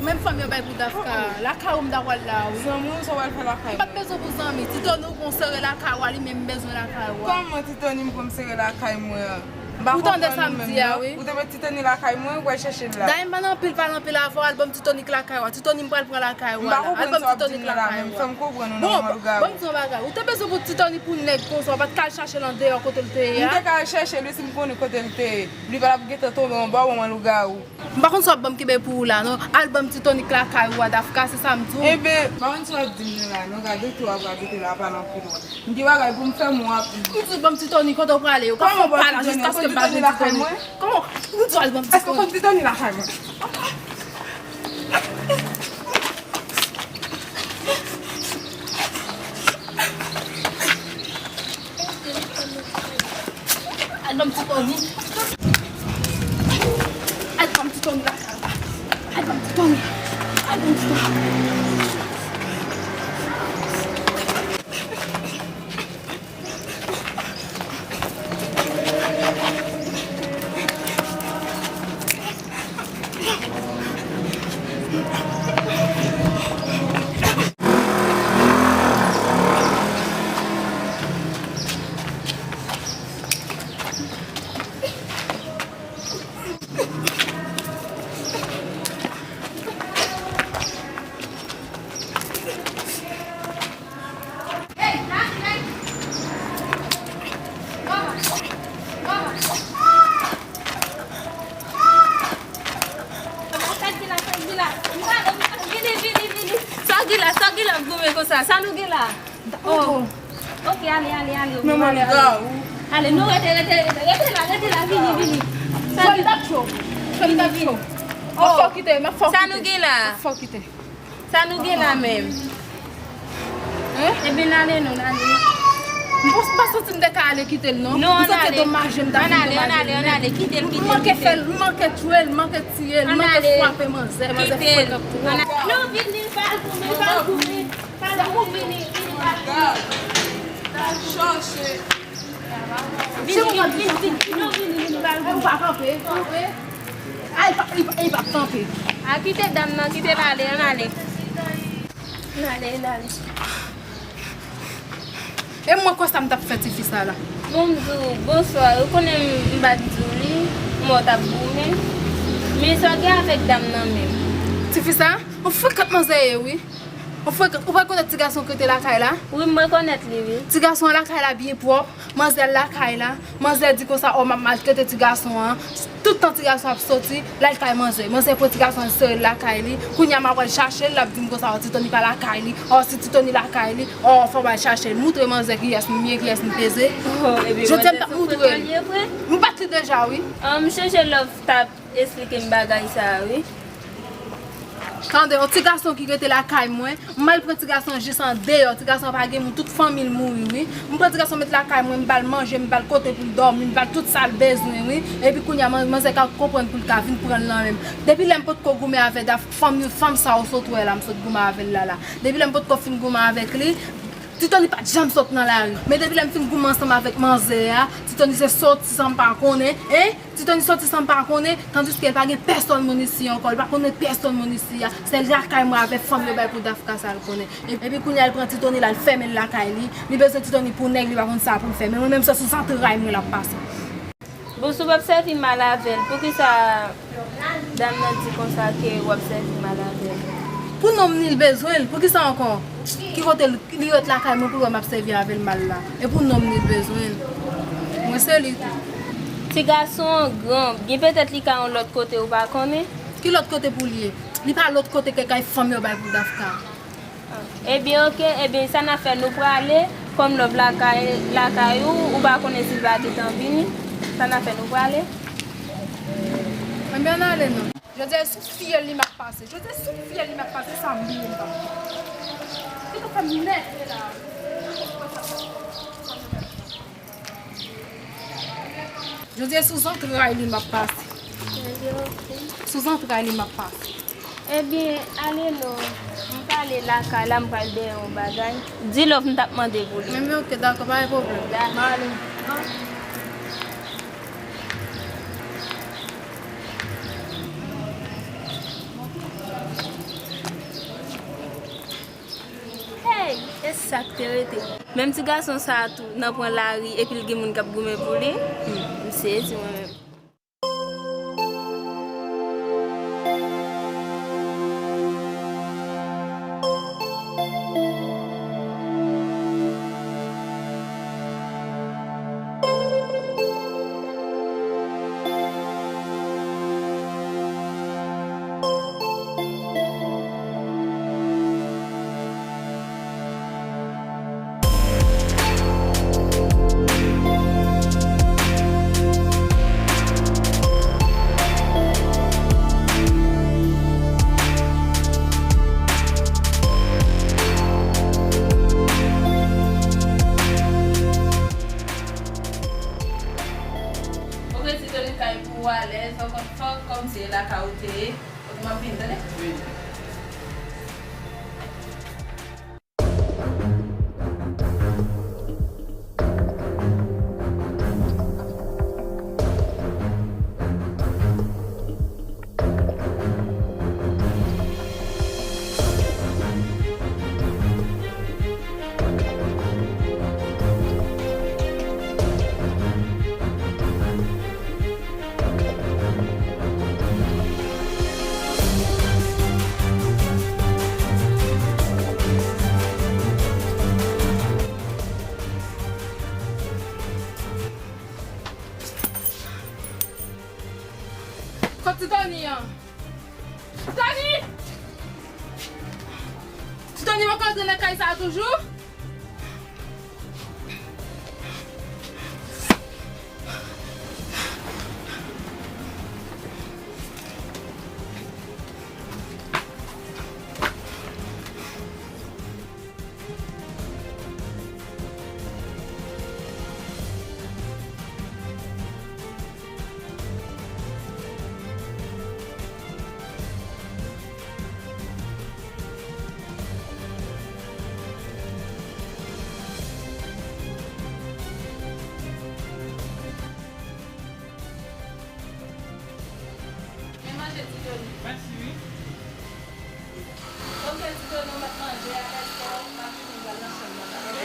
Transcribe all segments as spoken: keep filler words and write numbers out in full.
Menm fanm yo bay pou Dafka. Lakay ou m ta pral la, wi. Zanmi w, sa w al fè lakay mwen? M pa t bezwen pou zanmi. Ti Tony ou konn sere lakay ou a, li menm bezwen lakay ou a. Kòman Ti Tony m konn sere lakay mwen an? M pa konprann ou menm non. Ou tande sa m di a, wi. Ou te met Ti Tony lakay mwen, ou pral chèche l la. Dayè m pa nan anpil pale anpil avè w, album Ti Tony k lakay ou a. Ti Tony m pral pran lakay ou a la. Album Ti Tony k lakay ou a. Bon, ban m di yon bagay. Ou te bezwen pou Ti Tony pou nèg konsa, ou pa t ka al chache l andeyò kote l te ye a? M te ka al chèche l wi si m konnen kote l te ye. Li pa t ap gentan tonbe anba w, manman lougawou. M pa konn sa w ap ban m kenbe pou ou la non. Al ban m Ti Tony k lakay ou a Dafka, se sa m di w. Enben, m pa konn sa w ap di m nan la non, gade tou w ap radote la, pale anpil w. M gen bagay pou m fè, m w ap. M di w ban m Ti Tony, kote w prale? Ou ka fè w pale jiskaske m pa jwenn Ti Tony. Kòman? M di w al ban m Ti Tony. Èske w konn Ti Tony lakay mwen? Al ban m Ti Tony. Al ban m Ti Tony lakay la. Al ban m Ti Tony. Al ban m Ti Tony. Sa ki la, sa ki la, m goumen konsa. Sa nou gen la? Oh. Ok, ale, ale, ale. Men mwen ale, ale. Ale, nou rete, rete, rete, rete la, rete la, vini, vini. Sa ki la? Fè m dat cho. Fè m dat cho. M ap fè w kite, m ap fè w kite. Sa nou gen la? M ap fè w kite. Sa nou gen la menm? Hein? Ebyen, n ale non, n ale. M pa, m pa santi m te ka ale kite l non. Non, m santi e domaje m ta fin domaje l. Ann ale, ann ale, ann ale, kite l, kite l, kite l. M manke fè l, m manke tchwe l, m manke tiye l, m manke frape manzè, manzè frekan twòp. Non, vini, pa al goumen, pa al goumen. Pa al goumen, vini, vini, pa al goumen. Vini, vini, vini, vini, non, vini, vini, pa al goumen. Ou pa kanpe, kanpe. Ay, pa, li pa, li pa kanpe. A, kite dam nan, kite l ale, ann ale. Ann ale, ann ale. E mwen, konsa m t ap fè tifi sa la. Bon, m di w, bonswa. Ou konnen m, m pa t di w li, m wè w t ap goumen. Men sa w gen avèk dam nan menm? Tifi sa? Yon frekant manzè ye, wi. Yon frekant. Ou pa rekonèt ti gason ki rete lakay la? Wi, m rekonèt li, wi. Ti gason an lakay la byen pwòp. Manzè lakay la, manzè di konsa, ò, m ap maltrete ti gason an. Tout tan ti gason ap soti, l al kay manzè. Manzè pran ti gason an, l sere l lakay li. Kounye a m ap al chache l, l ap di m konsa, ò, Ti Tony pa lakay li. Ò, si Ti Tony lakay li, ò, fò m al chache l. Moutre manzè kiyès m ye, kiyès m peze. Jodi a m t ap moutre l. M bat li deja, wi. An, m chonje lè w t ap esplike m bagay sa a, wi. Tande, yon ti gason ki rete lakay mwen, m al pran ti gason an jis andeyò, ti gason an pa gen moun, tout fanmi l mouri, wi. M pran ti gason an met lakay mwen, m ba l manje, m ba l kote pou l dòmi, m ba l tout sa l bezwen, wi. Epi kounye a, man-, manzè ka konprann pou l ka vin pran l nan men m. Depi lè m potko goumen avè Daf, fanm yo, fanm sa w sot wè la, m sot goumen avè l la, la. Depi lè m potko fin goumen avèk li, Ti Tony pa t janm sot nan lari. Men depi lè m fin goumen ansanm avèk manzè a, Ti Tony se sòtisan m pa konnen, en? Ti Tony sòtisan m pa konnen, tandiske l pa gen pèsòn moun isi ankò, l pa konnen pèsòn moun isi a. Se lakay mwen avèk fanm yo bay pou Dafka sa l konnen. Epi kounye a l pran Ti Tony la, l fèmen l lakay li. Li bezwen Ti Tony pou nèg, li pa konn sa pou l fè. Men mwen menm se sou zantray mwen l ap pase. Bon, si w p ap sèvi mal avè l, poukisa dam nan di konsa ke w ap sèvi mal avè l? Pou nonm ni l bezwen l, poukisa ankò? Ki kote l Li ret lakay mwen pou l wè m ap sèvi avè l mal la. E pou nonm li bezwen l. Mwen se li tou. Ti gason an gran, byen petèt li ka yon lòt kote ou pa konnen. Ki lòt kote pou l ye? Li pa lòt kote ke kay fanm yo bay pou Dafka. Ebyen, oke, ebyen, sa n ap fè, nou prale, kòm love lakay, lakay ou, ou pa konnen si l va gentan vini. Sa n ap fè, nou prale. Ebyen, ann ale non. Jodi a, e sou fyèl li m ap pase. Jodi a, e sou fyèl li m ap pase, sa m bliye m pa. Kite w fè m nève la. Jodi a, e sou zantray li m ap pase. Sou zantray li m ap pase. Ebyen, ale non. M prale lakay la, m pral dèyè yon bagay. Di love m t ap mande pou li. Ebyen, oke, dakò, pa gen pwoblèm. M ale. Sa k te rete. Menm ti gason sa a tou, nan pran lari, epi l gen moun k ap goumen pou li. Hmm, m sezi mwen menm. Ok, si Tony kay pou w alèz, fò, fò kòmsi e lakay ou te ye. Ok, m ap vini, tande? Vini. Kot Ti Tony an? Ti Tony! Ti Tony poko antre nan kay sa a toujou? Men manje, Ti Tony. Mèsi, wi. Ok, Ti Tony, ou mèt manje a, rès la, m ap vini, m pral nan chanm mwen, ok?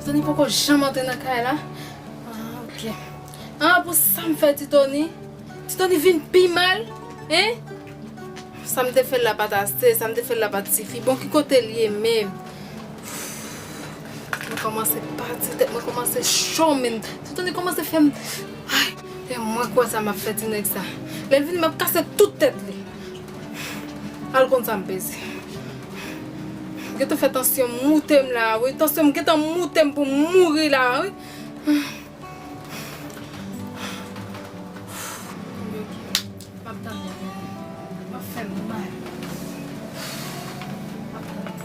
Ti Tony poko janm antre nan kay la. Ah, ok. Ah, pou sa m fè Ti Tony? Ti Tony vin pi mal, hein? Sa m te fè l la pa t ase, sa m te fè l la pa t sifi. Bon, ki kote l ye menm? Mwen kòmanse pati, tèt mwen kòmanse cho, men Ti Tony kòmanse fè m, ay, e mwen kwè sa m ap fè ti nèg sa. Lè l vini, m ap kase tout tèt li. Al konn sa m peze. Gentan fè tansyon moute m la, wi. Tansyon m gentan moute m pou m mouri la, wi. M ap tande. M ap fè m mal. M ap tande.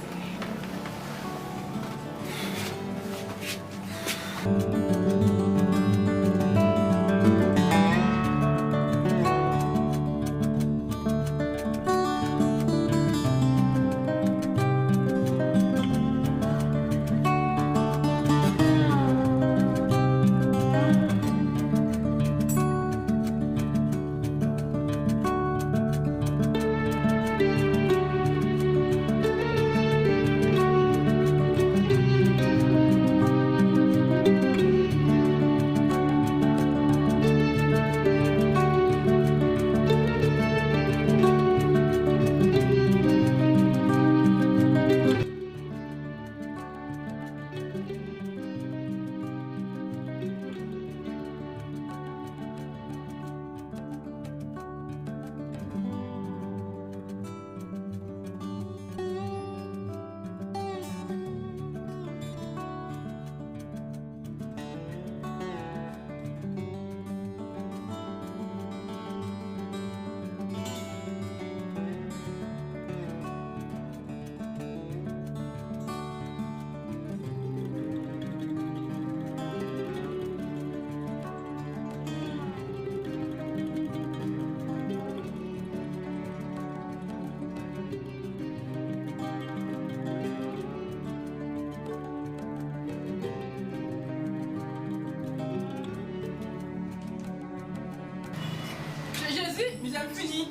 L fini.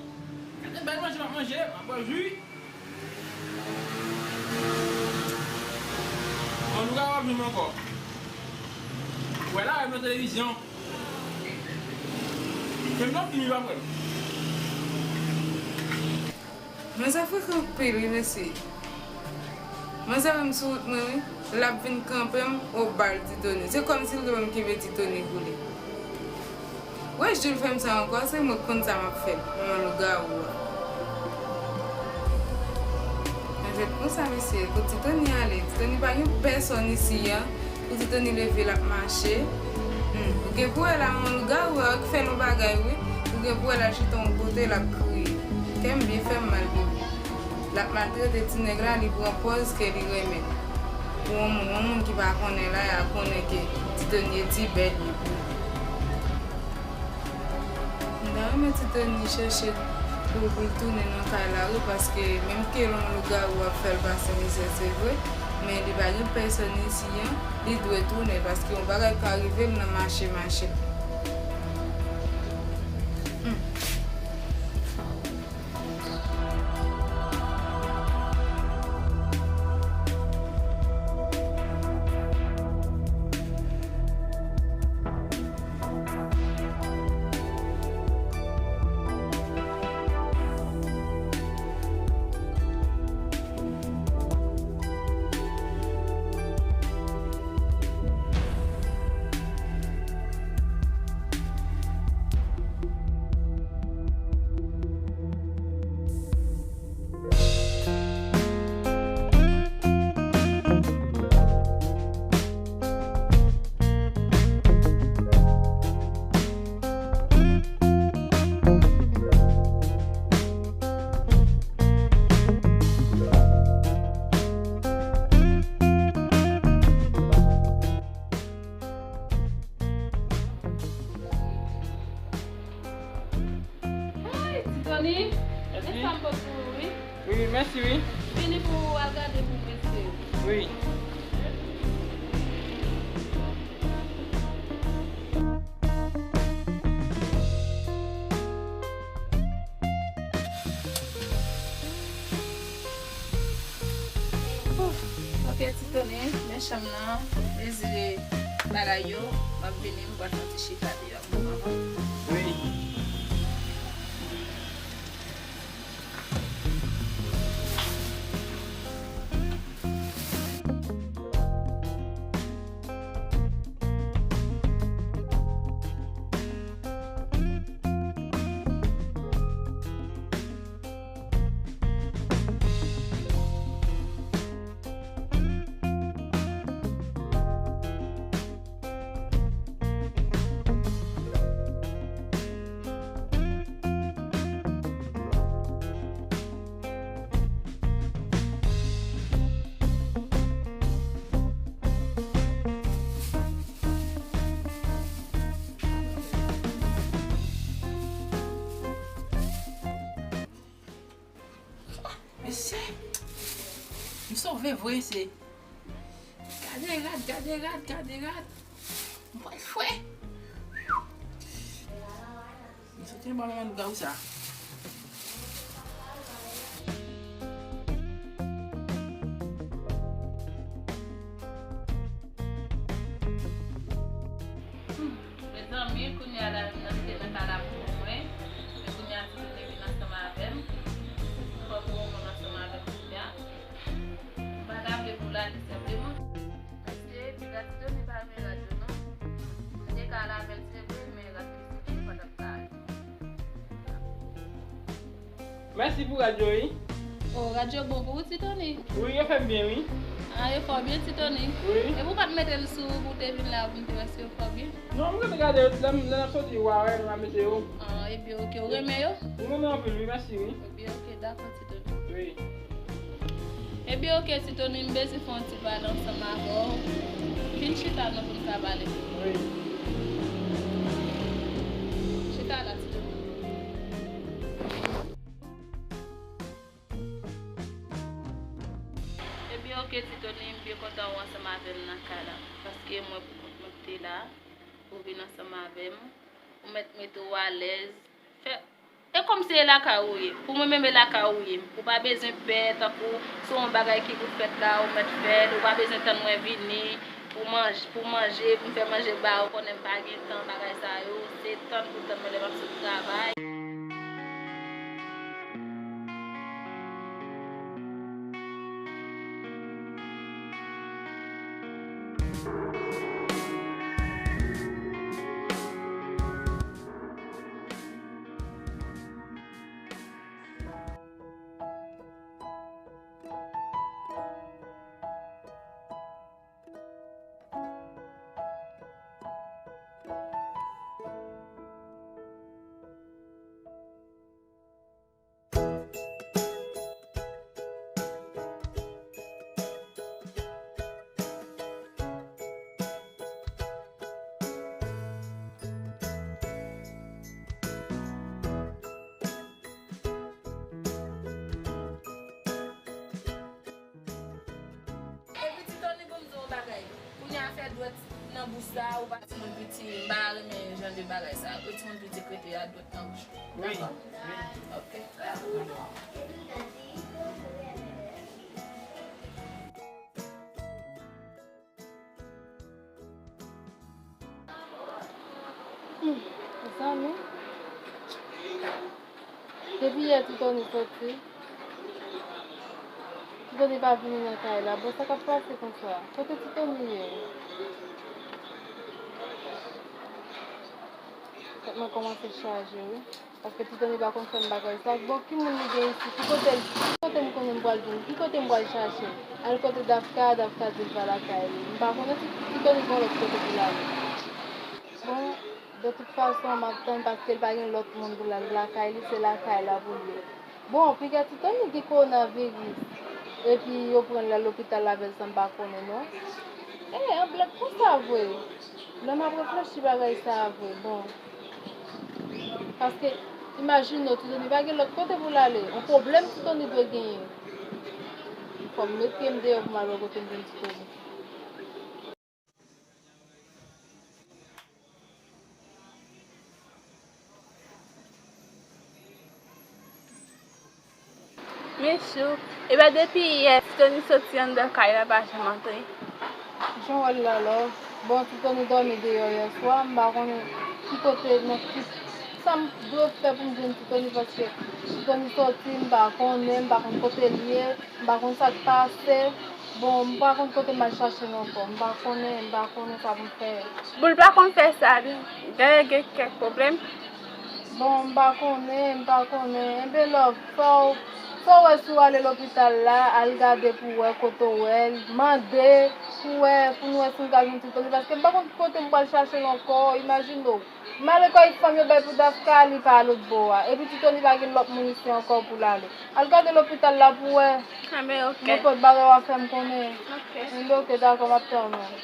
Gade bèl manje m ap manje, m ap bwè ji. An nou ka w ap jwenn mwen ankò. Ou wè la, wè nan televizyon. Menm nan fim, li pa kwè m. Men sa frekan anpil, wi, mesye. Manzè wè m sou wout mwen, wi. L ap vin kanpe m, o bal Ti Tony. Se kòmsi l te wè m kenbe Ti Tony pou li. Wè, Jules fè m sa ankò, se mwen k konn sa m ap fè l, manman lougawou a. Men fèt konsa, mesye, kot Ti Tony ale? Ti Tony pa gen pèsòn isi a. Pou Ti Tony leve, l ap mache. Hmm, ou gen pou wè la, manman lougawou a, ki fè l yon bagay, wi. Ou gen pou wè l al chita yon kote, l ap kriye. Kè m byen fè m mal pou li. L ap maltrete ti nèg la, li pran pòz ke li renmen l. Pou yon moun, yon moun ki pa konnen la, y a konnen ke Ti Tony e ti bèt li pou li. M ta renmen Ti Tony chèche pou, pou l tounen nan kay la, wi, paske menm ke yon lougawou ap fè l pase mizè, se vre, men li pa gen pèsòn isi a, li dwe tounen, paske yon bagay ka rive l nan mache, mache. Hmm. Hey, Ti Tony, mèsi. Gen sa m pot pou ou, wi. Wi, mèsi, wi. Vini pou w al gade pou mesye. Wi. Ouf, ok, Ti Tony, men chanm nan, mezire bagay yo, m ap vini, m pral fè yon ti chita deyò pou mwen. Wi. Mesye, m sove vre, se. Gade rad, gade rad, gade rad. M pral fwe. M soti anba manman lougawou sa. Hmm, mezanmi, kounye a la, m nan kite nan kay la pou mwen. Men kounye a, Ti Tony vin ansanm avè m. M pran pou yon moun ansanm avè m kounye a. M pa ta vle pou l ale senpleman. Mesye, piga Ti Tony pa renmen rad yo non. M te ka al avè l, se vre, men rad ki sou li pa t ap ka ale. Mèsi pou rad yo, wi. Oh, rad yo bon pou ou, Ti Tony? Wi, yo fè m byen, wi. Ah, yo fè w byen, Ti Tony? Wi. Epi w pa t mete l sou ou pou w te vin la pou m te wè si yo fè w byen? Non, m konn gade yo, lè m, lè n ap soti, w a wè, m a mete yo. Ah, ebyen, ok. Ou renmen yo? M renmen anpil, wi, mèsi, wi. Ebyen, ok, dakò, Ti Tony. Wi. Ebyen, ok, Ti Tony, m bezwen fè yon ti pale ansanm avè w. Vin chita non pou n ka pale. Wi. Chita la, Ti Tony. Ebyen, ok, Ti Tony, m byen kontan ou ansanm avè m nan kay la. Paske mwen pou kont mwen ki te la, ou vin ansanm avè m, ou mèt mete w alèz. Fè, e Kòm se lakay ou ye, pou mwen menm e lakay ou ye. Ou pa bezwen pè, tankou se yon bagay ki pou fèt la, ou mèt fè l, ou pa bezwen tann mwen vini pou manje, pou manje, pou m fè manje ba ou, konnen m pa gen tan, bagay sa yo, se tann pou tann mwen lè m ap sot travay. Epi Ti Tony, ban m di w yon bagay. Kounye a fè dwèt nan bouch sa, ou pa timoun piti, m pa renmen jan de bagay sa. Ou timoun piti k rete a dwèt nan bouch ou. Wi, dakò? Wi. Ok. Hmm, zanmi. Depi yè Ti Tony soti, Ti Tony pa vini nan kay la. Bon, sa k ap pase konsa? Kote Ti Tony ye? Tèt mwen kòmanse chaje, wi. Paske Ti Tony pa konn fè m bagay sa. Bon, ki moun li gen isi? Ki kote l, ki kote m konnen m pral jwenn? Ki kote m pral chache l? Al kote Dafka, Dafka di l pa lakay li. M pa konnen si Ti Tony gen lòt kote pou l ale. Bon, de tout fason, m ap tann paske l pa gen lòt moun pou l al lakay li, se lakay la pou l ye. Bon, piga Ti Tony gen kowonaviris. Epi yo pran l al lopital avè l san m pa konnen non. E, an blèd konsa vre. Lè m ap reflechi bagay sa a vre, bon. Paske, imajine w, Ti Tony pa gen lòt kote pou l ale. Yon pwoblèm Ti Tony dwe genyen. Fò m met pye m deyò pou m al wè kote m jwenn Ti Tony. Michou, epa depi yè Ti Tony soti anndan kay la pa janm antre. Jan w wè l la, love. Bon, Ti Tony dòmi deyò yè swa, m pa konnen ki kote, nan ki, sa m dwe fè pou m jwenn Ti Tony, paske Ti Tony soti, m pa konnen, m pa konn kote l ye, m pa konn sa k pase. Bon, m pa konn kote m al chache l ankò, m pa konnen, m pa konnen sa pou m fè. Bon, l pa konn fè sa, li genlè gen kèk pwoblèm. Bon, m pa konnen, m pa konnen. Enben, love, sa w, sa w wè si w ale lopital la, al gade pou w wè kote w wè l, mande pou w wè, pou nou wè si nou ka jwenn Ti Tony, paske m pa konn kote m pral chache l ankò, imajine w. M ale kay fanm yo bay pou Dafka, li pa lòt bò a. Epi Ti Tony pa gen lòt moun isi ankò pou l ale. Al gade lopital la pou w wè. Enben, ok. Nenpòt bagay w ap fè m konnen. Ok. Enben, ok, dakò, m ap tann ou.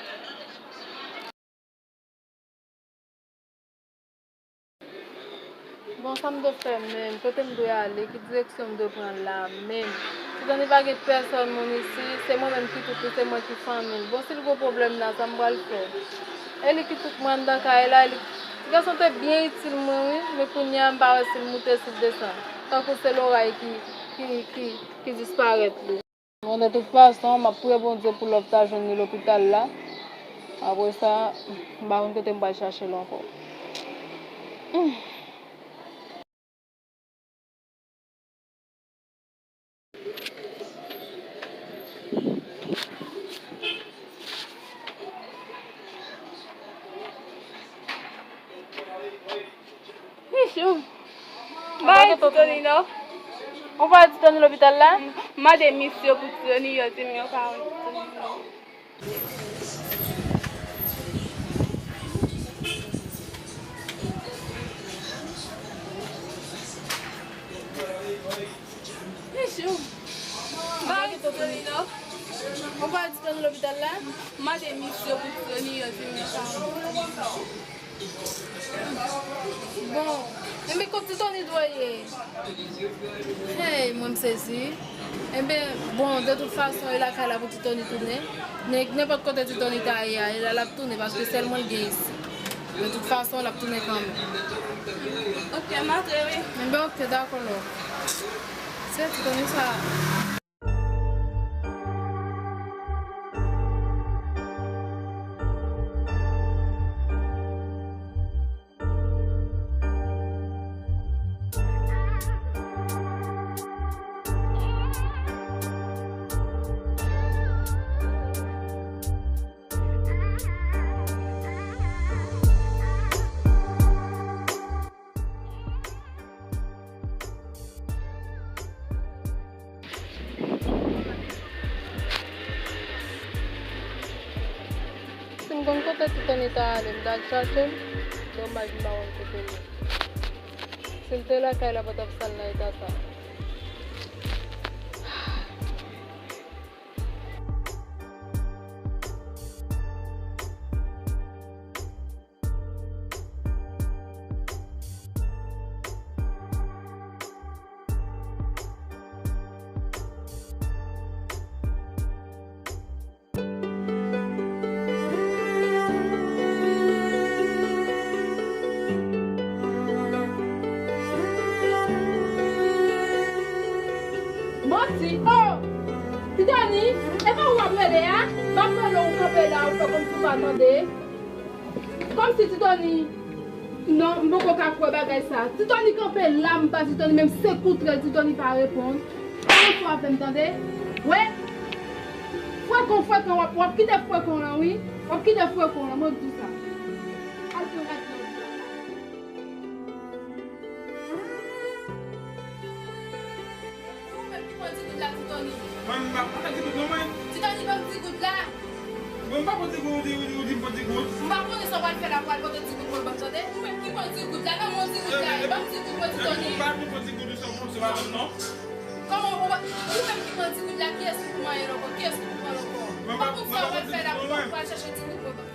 Bon, sa m dwe fè menm? Kote m dwe ale? Ki direksyon m dwe pran la menm? Ti Tony pa gen pèsòn moun isi, se mwen menm ki tout li, se mwen ki fanmi l. Bon, si l gen pwoblèm la, sa m pral fè? E li ki tout mwen anndan kay la, e li, ti gason te byen itil mwen, wi, men kounye a m pa wè si l moute, si l desann. Tankou se loray ki, ki, ki, ki disparèt li. Bon, de tout fason, m ap priye Bondye pou love ta jwenn li lopital la. Apre sa, m pa konn kote m pral chache l ankò. Hmm. Michou, m pa wè Ti Tony non. Ou pa wè Ti Tony lopital la? M mande misye pou Ti Tony, yo di m yo pa wè Ti Tony non. Michou, m pa wè Ti Tony non. Ou pa wè Ti Tony lopital la? M mande misye pou Ti Tony, yo di m yo pa wè. Bon, enben kot Ti Tony dwe ye? Hey, mwen m sezi. Enben, bon, de tout fason, e lakay la pou Ti Tony tounen. Nen-, nenpòt kote Ti Tony ta ye a, e la l ap tounen, paske sèl mwen l gen isi. De tout fason, l ap tounen kanmenm. Ok, m antre, wi. Enben, ok, dakò, lò. Se ti Tony sa. Si m konn kote Ti Tony ta ale, m t al chache l. Domaj, m pa konn kote l ye. Si l te lakay la, pa t ap sal nan eta sa. Manti! Oh! Ti Tony, e pa ou m ap rele a? M ap rele w, ou kanpe la, ou fè kòmsi ou pa tande. Kòmsi Ti Tony. Non, m poko ka kwè bagay sa. Ti Tony kanpe la, m pa Ti Tony, menm se kout rèl Ti Tony pa reponn. Pa ranse avè m, tande? Wi. Frekan, frekan, w ap, w ap kite frekan lan, wi. W ap kite frekan lan, mwen di w sa. Al fè rad nan. Ou menm ki pran ti goud la, Ti Tony. Mwen, m pa pran ti goud non, mwen. Ti Tony, ban m ti goud la. Mwen, m pa pran ti goud, ou di, ou di, ou di m pran ti goud. M pa konnen sa w pral fè la, pral pote ti goud mwen ban m, tande? Ou menm ki pran ti goud la, ban mwen ti goud la, ban m ti goud mwen, Ti Tony. M pa pran ti goud, ou sa w pran, se pa non. Kòman ou, ou menm ki pran ti goud la, kiyès ki pou manyen l ankò? Kiyès ki pou pran l ankò? M pa konn sa w pral fè la, pou w pral chache ti goud mwen ban m.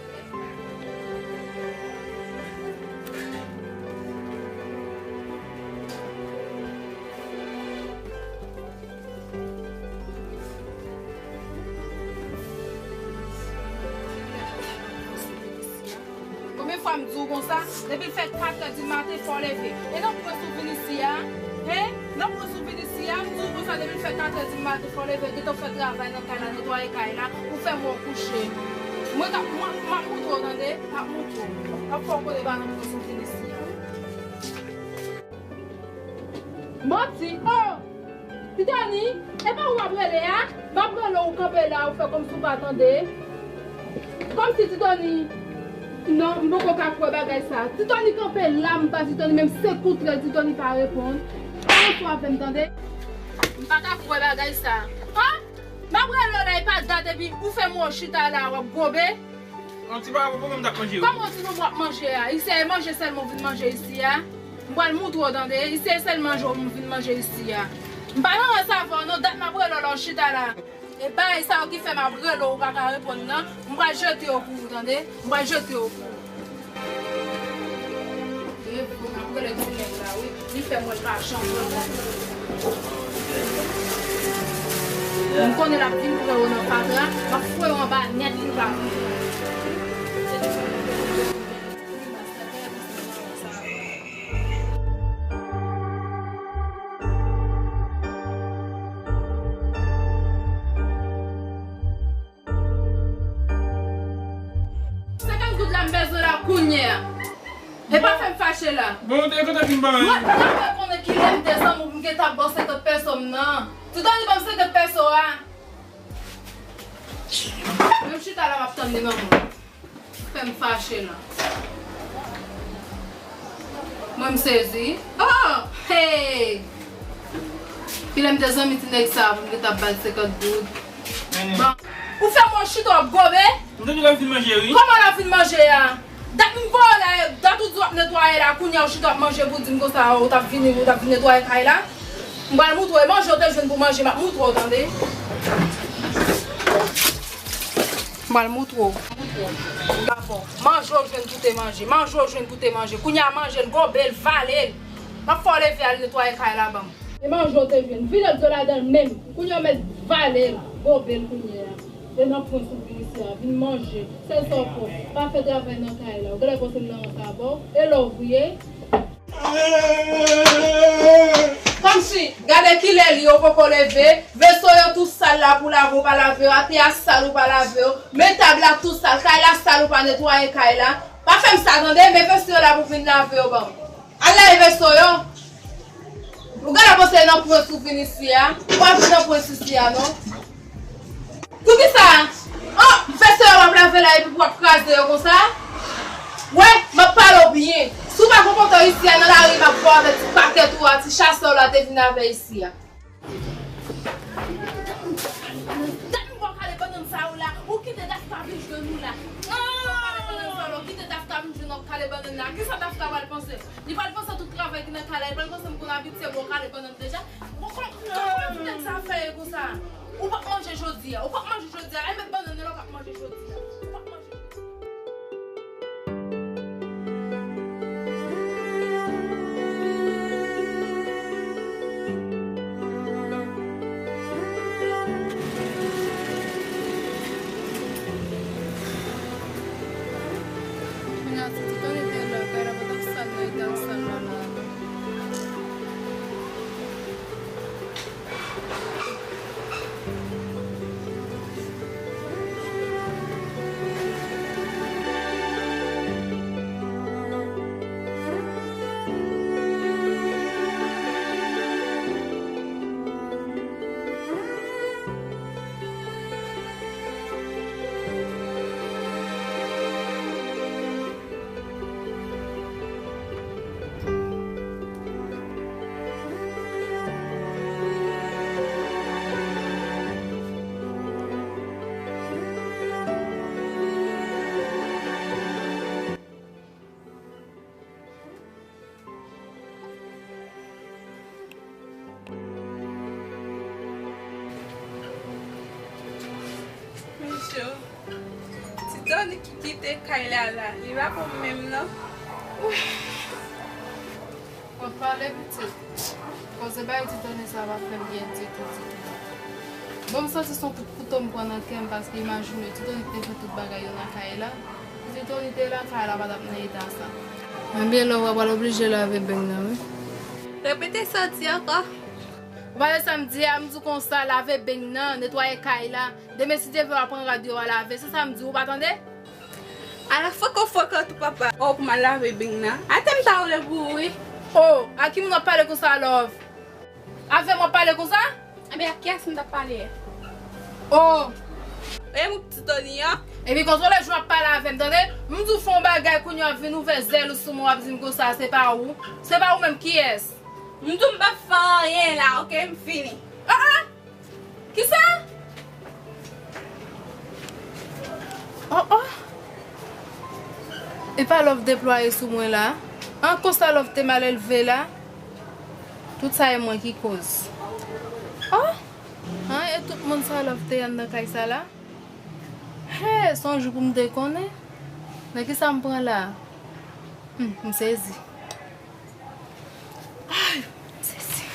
Konbyen fwa m di w konsa? Depi l fè katrè di maten, fò w leve. E nan pwen sou vin isi a? Hen? Nan pwen sou vin isi a, m di w konsa, depi l fè katrè di maten, fò w leve, gentan fè travay nan kay la, netwaye kay la, ou fè mwen kouche. Mwen t ap, mwen, m ap montre w, tande? M ap montre w. M ap fè w konnen pa nan pwen sou vin isi a. Manti! Oh! Ti Tony, e pa ou m ap rele a? M ap rele w, ou kanpe la, ou fè kòmsi ou pa tande. Kòmsi Ti Tony. Non, m poko ka kwè bagay sa. Ti Tony kanpe la, m pa Ti Tony, menm se kout rèl Ti Tony pa reponn. Pa ranse avè m, tande? M pa ka kwè bagay sa. An? M ap rele w la, e pa dat, epi ou fè mwen chita la, w ap gobe. Yon ti bagay pou mwen, m t ap manje, wi. Kòman ti nou w ap manje a? Isi a, e manje sèlman w vin manje isi a? M pral moutre w, tande. Isi a, e sèl manje w vin manje isi a. M pa nan rans avè w, non, dat m ap rele w la, w chita la. E bagay sa yo ki fè m ap rele w, ou pa ka reponn nan. M pral jete yo pou ou, tande. M pral jete yo pou ou. Gen vre, m ap rele ti nèg la, wi. Li fè mwen pa janm reponn. M konnen l ap vin frè yo nan fatra, m ap fouye yo anba nèt li pa vin. Senkant goud la m bezwen la kounye a. E pa fè m fache la. Bon, ou te kontan fin bagay. Mwen, mwen pa konnen kilè m te zanmi w pou m gentan ba w senkant pèso m nan. Ti Tony ban m senkant pèso a. Menm chita la m ap tann li nan mwen. Fè m fache la. Mwen m sezi. Oh! Hey! Kilè m te zanmi ti nèg sa a pou m te t ap ba l senkant goud. Bon. Ou fè mwen chita w ap gobe? M te di w l ap vin manje, wi. Kòman l ap vin manje a? Dat m voye w la, dat ou di w ap netwaye la, kounye a ou chita w ap manje pou di m konsa, ou t ap vini, ou t ap vin netwaye kay la. M pral moutre w, e manje w te jwenn pou manje, m ap moutre w, tande. M pral moutre w. Manje w jwenn pou te manje. Manje w jwenn pou te manje. Kounye a manje l, gobe l, vale l. M ap fè w leve al netwaye kay la ban m. E manje w te jwenn. Vide dlo ladan l menm. Kounye a w mèt vale l, gobe l kounye a. E nan pwen sou vin isi a, vin manje. Sèl sa w pran. Pa fè travay nan kay la. Ou genlè panse m nan rans avè w. E lè w vre. Kòmsi, gade kilè l ye, ou poko leve. Veso yo tou sal la pou lave, ou pa lave yo. Atè a sal, ou pa lave yo. Men tab la tou sal. Kay la sal, ou pa netwaye kay la. Pa fè m sa, tande. Men veso yo la pou vin lave yo ban m. Al lave veso yo. Ou genlè panse nan pwen sou vin isi a. Ou pa vin nan pwen sou isi a, non. Poukisa? Oh, veso yo w ap lave la epi pou w ap kraze yo konsa? Wè, m ap pale w byen. Si w pa konpòte w isi a nan lari, m ap ba w avè ti pakèt ou a, ti chasè w la te vin avè isi a. Dam bò kale bannann sa yo la, ou kite Dafka vin jwenn ou la. Kale bannann sa yo la, ou kite Dafka vin jwenn ou ap kale bannann la. Kisa Dafka pral panse? Li pral panse tout travay ki nan kay la, li pral panse m konn abitye bò kale bannann deja. Bon, kòman, kòman ti nèg sa fè ye konsa? Ou p ap manje jodi a, ou p ap manje jodi a. Ay, met bannann nan la, ou p ap manje jodi a. Ou p ap manje jodi a. Kounya, si Titone te la, kay la pa t ap sal nan eta l sal la la. Mesye, Titone ki kite kay la la, li pa pou m menm non. W ap pale pitit. Koze bay Titone sa pa fè m byen ditou, ditou. Bon, m santi se yon kout kouto m pran nan kè m, paske imajine w, Titone ki te fè tout bagay yo nan kay la. Si Titone te la, kay la pa t ap nan eta sa. Ebyen, lè w pral oblije lave beng nan, wi. Repete sa w di ankò. Ou pa tande sa m di a, m di w konsa, lave beng nan, netwaye kay la. Demen, si Dye vle, w a pran rad yo, w a lave. Se sa m di w, ou pa tande? Ala fòkò fòkò tou papa. Oh, pou m al lave beng nan. Atè m ta woule pou ou wi. Oh, a ki moun w ap pale konsa, love? Avè m w ap pale konsa? Ebyen, ak kiyès m t ap pale? Oh. E moun Titone an? Epi kontwole jan w ap pale avè m, tande? M di w fè yon bagay kounye a w ap vin ouvè zèl ou sou mwen, w ap di m konsa, se pa ou. Se pa ou menm, kiyès? M di w m p ap fè anyen la, oke? M fini. Ah, ah! Kisa? Oh, oh! E pa love deplwaye sou mwen la? An, konsa love te mal elve la? Tout sa e mwen ki koz. Oh! An, e tout moun sa love te anndan kay sa la? Hey, se yon jou pou m te konnen. Nan kisa m pran la? Hmm, m sezi. Ay, m sezi.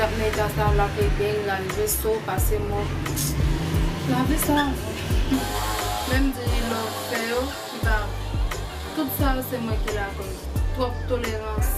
Ap nan eta sa, lave beny, lave veso, pase mòp. Lave sa. Menm diri lòk fè yo, ki pa. Tout sa yo se mwen ki lakòz. Twòp tolerans.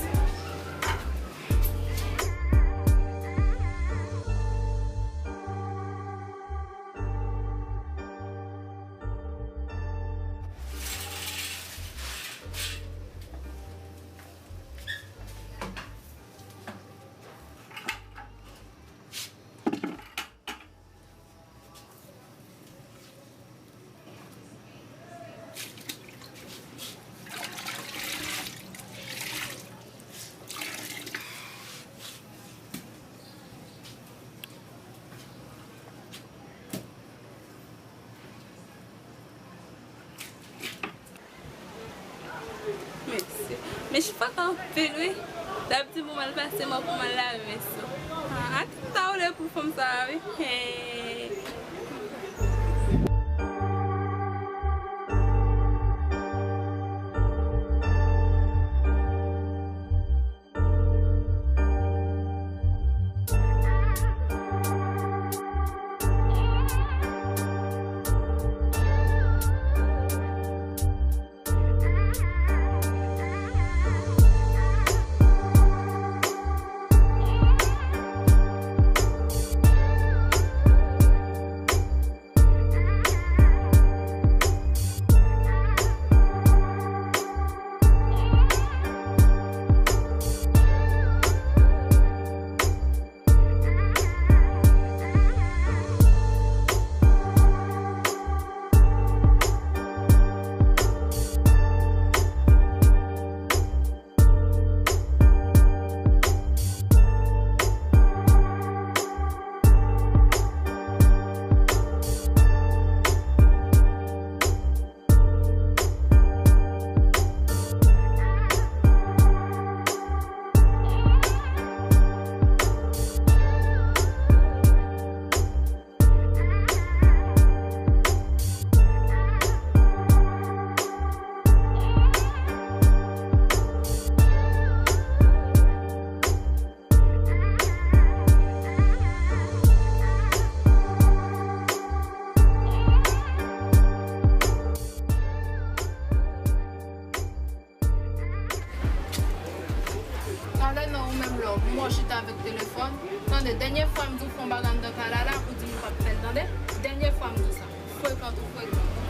Mèsi. Men chifon anpil wi. L ap di pou m al pase mòp pou m al lave veso. Ah, a tout sa ou lè pou fanm sa a wi. Hey. Talè nan ou menm lè w mò chita avèk telefòn. Tande, dènyè fwa m di w fè yon bagay anndan kay la la, pou di m p ap fè l, tande? Dènyè fwa m di w sa. Frekan tou frekan.